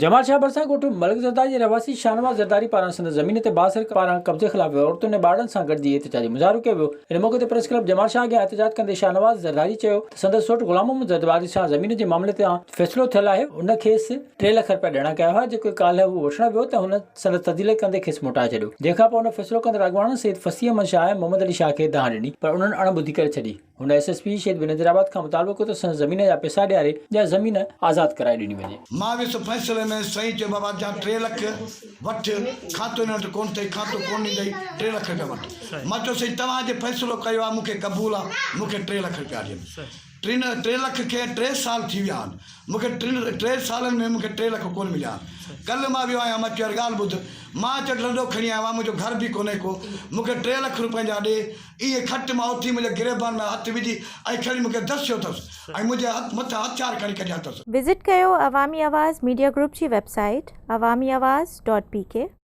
جمال شاهه ڀرسان ڳوٺ ملڪ زرداري جي رهواسي شاهنواز زرداري پاران سندس زمين تي بااثر پاران قبضي خلاف عورتن ۽ ٻارڙن سان گڏجي احتجاجي مظاهرو ڪيو ويو. ان موقعي تي پريس ڪلب جمال شاهه اڳيان احتجاج ڪندي شاهنواز زرداري چيو ته سندس سوٽ غلام محمد زرداري سان زمين جي معاملي تان فيصلو ٿيل آهي هن کيس ٽي لک رپيا ڏيڻا ڪيا هئا جيڪي ڪالهه هو وٺڻ ويو ته هن سندس تذليل ڪندي کيس موٽائي ڇڏيو جنهن کانپوء هن فيصلو ڪندڙ اڳواڻن سيد فصيح احمد شاهه ۽ محمد علي شاهه کي دانهن ڏني پر انهن اڻ ٻڌي ڪري ڇڏي. هن ايس ايس پي شهيد بينظيرآباد کان مطالبو ڪيو ته سندس زمين جا پئسا ڏياري يا زمين آزاد ڪرائي ڏني وڃي. مان ويس فيصلي ۾ سائين چيو بابا جا ٽي لک وٺ کاتو هن وٽ ڪونه اٿئي کاتو ڪونه ڏيندئي ٽي لک رپيا وٺ مان چيو سائين توهان جي فيصلو ڪيو آهي مون کي قبول آهي مون کي ٽي لک رپيا ڏين ٽن ٽي لک کي ٽي سال ٿي ويا آهن مون کي ٽن ٽي سالن ۾ مون کي ٽي لک ڪونه مليا آهن. ڪلهه مان ويو آهيان، مان چيو يار ڳالهه ٻڌ، مان چيو لڏو کڻي آيو آهيان، منهنجو گهر به ڪونهي ڪو، مون کي ٽي لک روپين جا ڏي. اهي کٽ مان اٿي منهنجي گريبان ۾ هٿ وجهي ۽ کڻي مون کي دسيو اٿس ۽ منهنجي مٿان هٿيار کڻي ڪڍيا اٿس. وزٽ ڪيو عوامي آواز ميڊيا گروپ جي website Awami Awaz dot P K.